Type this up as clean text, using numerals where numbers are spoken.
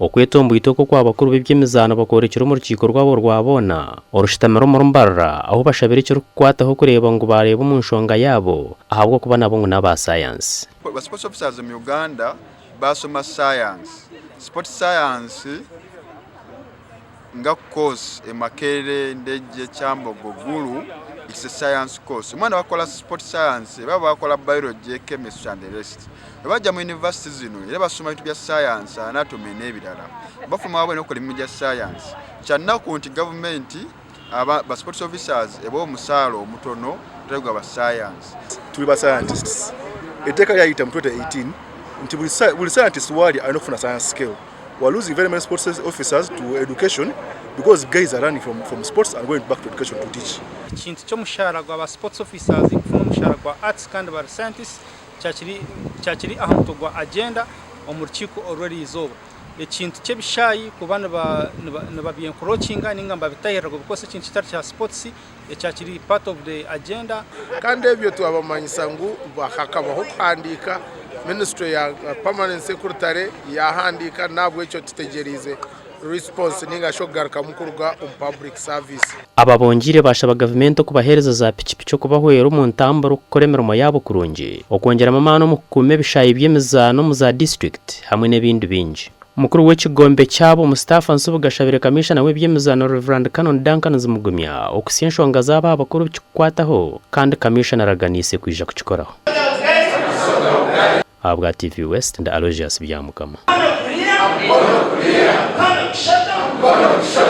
Okwetomboita oku okwa bakuru b'eby'emizaano bakworekire omu rukiiko rwabo rwa boona orushutamire omuri Mbarara ahu bashabire ekirikukwataho kureeba ngu baareeba omu nshonga yaabo ahabw'okuba nabo ngu n'aba sayansi. Ba sports officers omu Uganda basoma science. Sports science nga course e Makerere, Ndejje, Kyambogo, Gulu it's a science course. Omwana bakora sport science baba bakola biology, chemistry and the rest. Bwebajja mu university zino era basoma bintu bya science, anatomy n'ebirala. Bafuluma babwe n'okukola emirimu gya science. Kyannaku nti gavumenti aba ba sports officers ebawa omusaala omutono gutali gwa ba science. Tuli ba scientists. Etteeka lyayita mu 2018 nti buli scientist waali alina okufuna science scale. We are losing very many sports officers to education because guys are running from, from sports and going back to education to teach. Ekintu ky'omushaara gwa ba sports officers kufuna omushaara gwa arts kandi bari scientists kyakiri kyakiri aha mutwe gwa agenda omu rukiiko orw'eriizooba. Ekintu ky'ebishaayi kuba niba niba nibabyencroachinga ninga nibabitahirira kubikozesa ekintu kitari kya sports ekyakiri part of the agenda. Kandi ebyo twabamanyisa ngu hakabaho okuhandiika, ministry ya permanent secretary yahandiika nahabwekyo tutegyereize response ninga shi okugarukamu kuruga omu public service. Aba bongiire baashaba gavumenti okubaheereza za pikipiki okubahwera omu ntambura okukora emirimo yaabo kurungi, okwongyeramu amaani omu kukuuma ebishaayi by'emizaano omu za disiturikiti hamwe n'ebindi bingi. Mukuru w'ekigombe kyabo Mustafa Nsubuga ashabire Kamiishana w'eby'emizaano Rev. Canon Duncan Zimugumya okutsya enshonga zaabo aha bakuru bikikukwataho kandi Kamiishana araganiise kwija kukikoraho. Ahabwa TV West, ndi Aloysius Byamukama.